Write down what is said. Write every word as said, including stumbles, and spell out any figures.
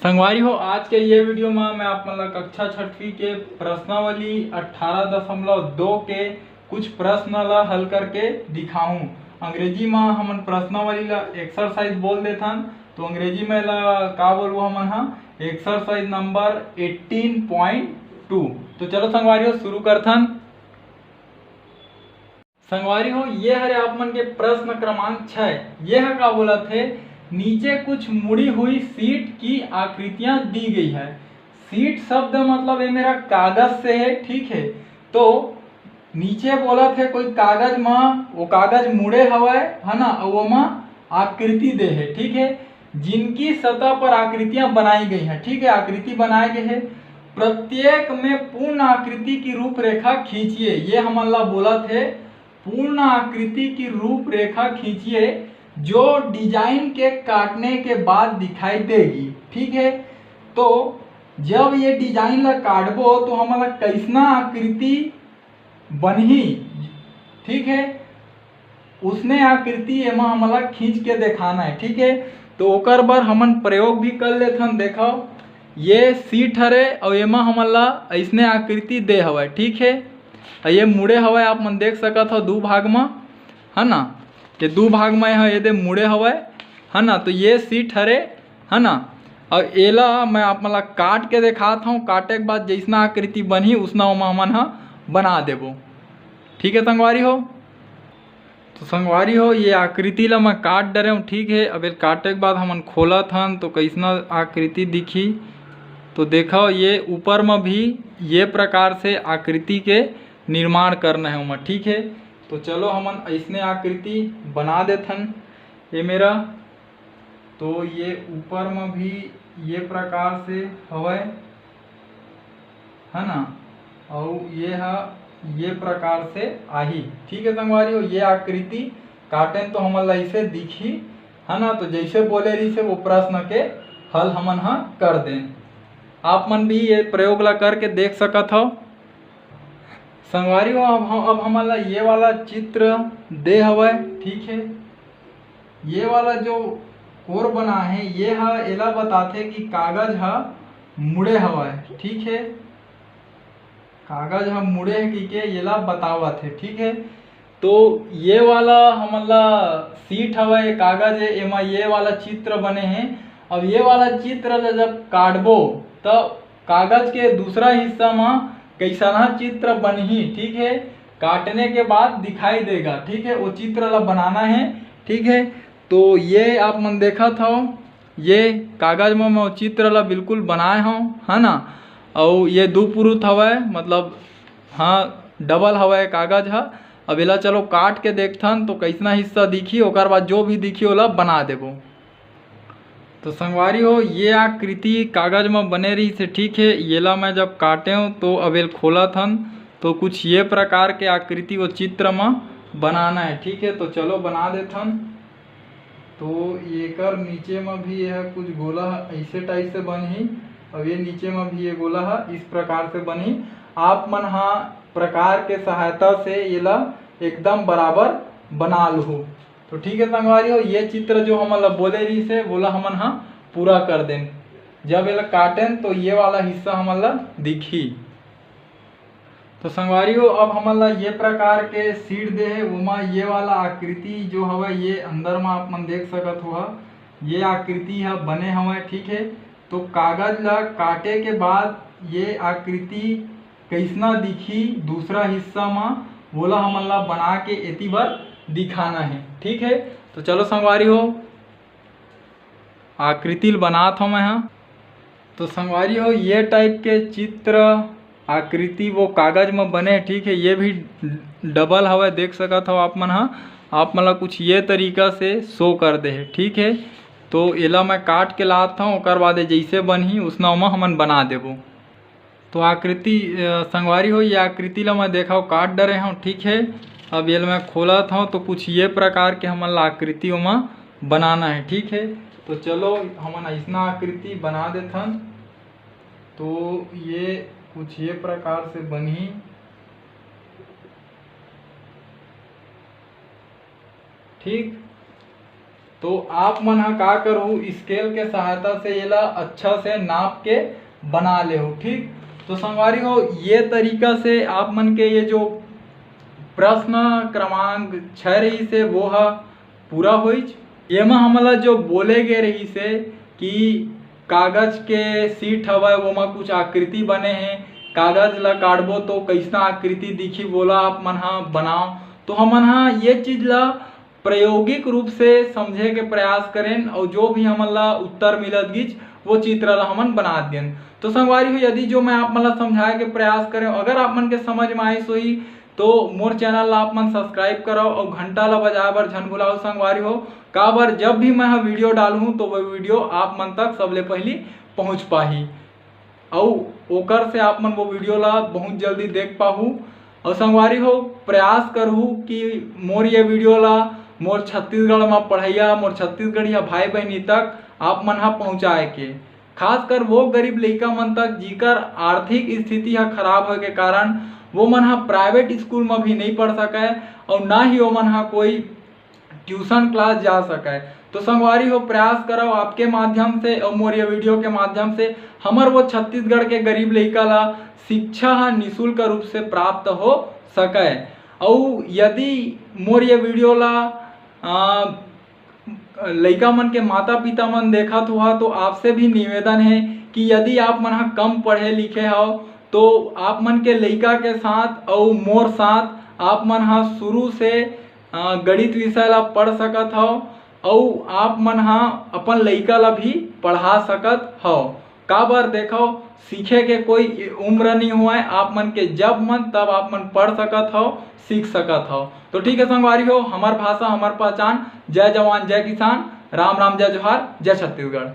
संगवारी हो, आज के ये वीडियो में मैं आप मन ला कक्षा छठवीं के प्रश्नावली अठारह दशमलव दो के कुछ प्रश्न ला हल करके दिखाऊं। अंग्रेजी में हमन प्रश्नावली ला एक्सरसाइज बोल देथन, तो अंग्रेजी में ला का बोलबो हमन हा? Exercise number eighteen point two. तो चलो संगवारी हो, शुरू करथन। संगवारी हो, ये हरे आप मन के प्रश्न क्रमांक छः। ये ह का बोलत हे, नीचे कुछ मुड़ी हुई सीट की आकृतियां दी गई है। सीट शब्द मतलब ये मेरा कागज से है, ठीक है। तो नीचे बोलत हे कोई कागज म, वो कागज मुड़े हवय, है ना, अउ ओमा आकृति दे है, ठीक है। जिनकी सतह पर आकृतियां बनाई गई हैं, ठीक है, आकृति बनाए गए हैं। प्रत्येक में पूर्ण आकृति की रूपरेखा खींचिए। ये हमन ला बोलत हे, पूर्ण आकृति की रूपरेखा खींचिए जो डिजाइन के काटने के बाद दिखाई देगी, ठीक है। तो जब ये डिजाइन ला काटबो तो हमन ला कैसना आकृति बनही, ठीक है, उसने आकृति एमा हमन ला खींच के दिखाना है, ठीक है। तो ओकर बर हमन प्रयोग भी कर लेथन। देखो, ये सीट हरे अउ एमा हमन ला ऐसने आकृति दे हवय, ठीक है। अउ ये मुड़े हवय, आप मन देख सकत हो दू भाग म, है ना, ये दू भाग म ह ये दे मुड़े हवय, है ना। तो ये सीट हरे, है ना। अउ एला मैं आप मन ला काट के देखात हूँ, काटे के बाद जैसना आकृति बनही उसना ओमा हमन ह बना देबो, ठीक है संगवारी हो। तो संगवारी हो, ये आकृति ला मैं काट डरे हूँ, ठीक है। अब एला काटे के बाद हमन खोलत हन तो कैसना आकृति दिखी। तो देखो, ये ऊपर में भी ये प्रकार से आकृति के निर्माण करना है ओमा, ठीक है। तो चलो हमन ऐसने आकृति बना देथन। ये मेरा, तो ये ऊपर में भी ये प्रकार से हवय, है ना, अउ ये हा ये प्रकार से आही, ठीक है संगवारी हो। ये आकृति काटेन तो हमन ला ऐसे दिखी, है ना। तो जैसे बोले रहिस हे वो प्रश्न के हल हमन हा कर देन। आप मन भी ये प्रयोग ला करके देख सकत हो। संगवारी हो, अब हम, अब हमन ला ये वाला चित्र दे हवय, ठीक है। ये वाला जो कोर बना है, ये ह एला बताथे कि कागज ह मुड़े हवय, ठीक है। कागज ह मुड़े है कहिके एला बतावत है, ठीक है। तो ये वाला हमन ला सीट हवय, कागज है, एमा ये वाला चित्र बने है। अब ये वाला चित्र ला जब काटबो त कागज के दूसरा हिस्सा म कैसना चित्र बनही, ठीक है, काटने के बाद दिखाई देगा, ठीक है। वो चित्र ला बनाना है, ठीक है। तो ये आप मन देखत हव, ये कागज म मैं वो चित्र ला बिल्कुल बनाए हव, है ना। अउ ये दू पुरुत हवय, मतलब हाँ, डबल हवय कागज ह। अब एला चलो काट के देखथन तो कैसना हिस्सा दिखी, ओकर बाद जो भी दिखी ओला बना देबो। तो संगवारी हो, ये आकृति कागज म बने रहिस हे, ठीक है। येला मैं जब काटेंव तो अब एल खोलत हन तो कुछ ये प्रकार के आकृति वो चित्र म बनाना है, ठीक है। तो चलो बना देथन। तो एकर नीचे म भी यह कुछ गोला ह ऐसे टाइप से बनही, और ये नीचे म भी ये गोला ह इस प्रकार से बनही। आप मन हा प्रकार के सहायता से येला एकदम बराबर बना लुहू। तो ठीक है संगवारी हो, ये चित्र जो हमन ला बोले रहिस हे, वोला हमन हा पूरा कर देन। जब एला काटेन तो ये वाला हिस्सा हमन ला दिखही। तो संगवारी हो, अब हमन ला ये प्रकार के सीट दे हे, ओमा ये वाला आकृति जो हवय, ये अंदर म आप मन देख सकत हो, ये आकृति ह बने हवय, ठीक है। तो कागज ला काटे के बाद ये आकृति कैसना दिखही दूसरा हिस्सा म, वोला हमन ला बना के एती बर दिखाना है, ठीक है। तो चलो संगवारी हो, आकृति ल बनात हव मैं ह। तो संगवारी हो, ये टाइप के चित्र आकृति वो कागज म बने, ठीक है। ये भी डबल हवय, देख सकत हव आप मन ह। आप मन ला कुछ ये तरीका से शो कर दे हे, ठीक है। तो एला मैं काट के लात हव, ओकर बाद ये जैसे बनही उसना ओमा हमन बना देबो। तो आकृति, अ, संगवारी हो, ये आकृति ला मैं देखव काट डरे हव, ठीक है। अब एला मैं खोलत हव तो कुछ ये प्रकार के हमन ला आकृति ओमा बनाना है, ठीक है। तो चलो हमन अइसना आकृति बना देथन। तो ये कुछ ये प्रकार से बनही, ठीक। तो आप मन ह का करहू, स्केल के सहायता से एला अच्छा से नाप के बना लेहू। ठीक, तो संगवारी हो, ये तरीका से आप मन के ये जो प्रश्न क्रमांक छः रहिस हे, वो ह पूरा होइच। एमा हमन ला जो बोले गे रहिस हे कि कागज के सीट हवय, ओमा कुछ आकृति बने हे, कागज ला काटबो तो कइसना आकृति दिखी, वोला आप मन ह बनाओ। तो हमन ह ये चीज ला प्रायोगिक रूप से समझे के प्रयास करेन, और जो भी हमन ला उत्तर मिलत गिच, वो चित्र ला हमन बनात गेन। तो संगवारी हो, यदि जो मैं आप मन ला समझाए के प्रयास करें, अगर आप मन के समझ में आइस होही, तो मोर चैनल ला आप मन सब्सक्राइब करव और घंटा ला बजाए बर झन भुलाओ संगवारी हो। काबर जब भी मैं ह वीडियो डालहूँ, तो वो वीडियो आप मन तक सबले पहली पहुँच पाही। अउ ओकर से आप मन वो वीडियो ला बहुत जल्दी देख पाहू। अउ संगवारी हो, प्रयास करहू कि मोर ये वीडियो ला मोर छत्तीसगढ़ म पढ़इया, मोर छत्तीसगढ़िया भाई बहिनी तक आप मन ह पहुँचाए के, खासकर वो गरीब लइका मन तक, जिकर आर्थिक स्थिति ह खराब होए के कारण वो मन ह प्राइवेट स्कूल म भी नहीं पढ़ सकय और ना ही वो मन ह कोई ट्यूशन क्लास जा सकय। तो संगवारी हो, प्रयास करव आपके माध्यम से और मोर ये वीडियो के माध्यम से हमर वो छत्तीसगढ़ के गरीब लइका ला शिक्षा ह निशुल्क रूप से प्राप्त हो सकय। और यदि मोर ये वीडियो ला आ, लइका मन के माता पिता मन देखत हुआ, तो आपसे भी निवेदन है कि यदि आप मन ह कम पढ़े लिखे हव, तो आप मन के लइका के साथ अउ मोर साथ आप मन ह शुरू से अ, गणित विषय ला पढ़ सकत हव, अउ आप मन ह अपन लइका ला भी पढ़ा सकत हव। काबर देखव, सीखे के कोई उम्र नहीं हुआ है, आप मन के जब मन तब आप मन पढ़ सकत हव, सीख सकत हव। तो ठीक है संगवारी हो, हमर भाषा हमर पहचान। जय जवान, जय किसान, राम राम, जय जोहार, जय छत्तीसगढ़।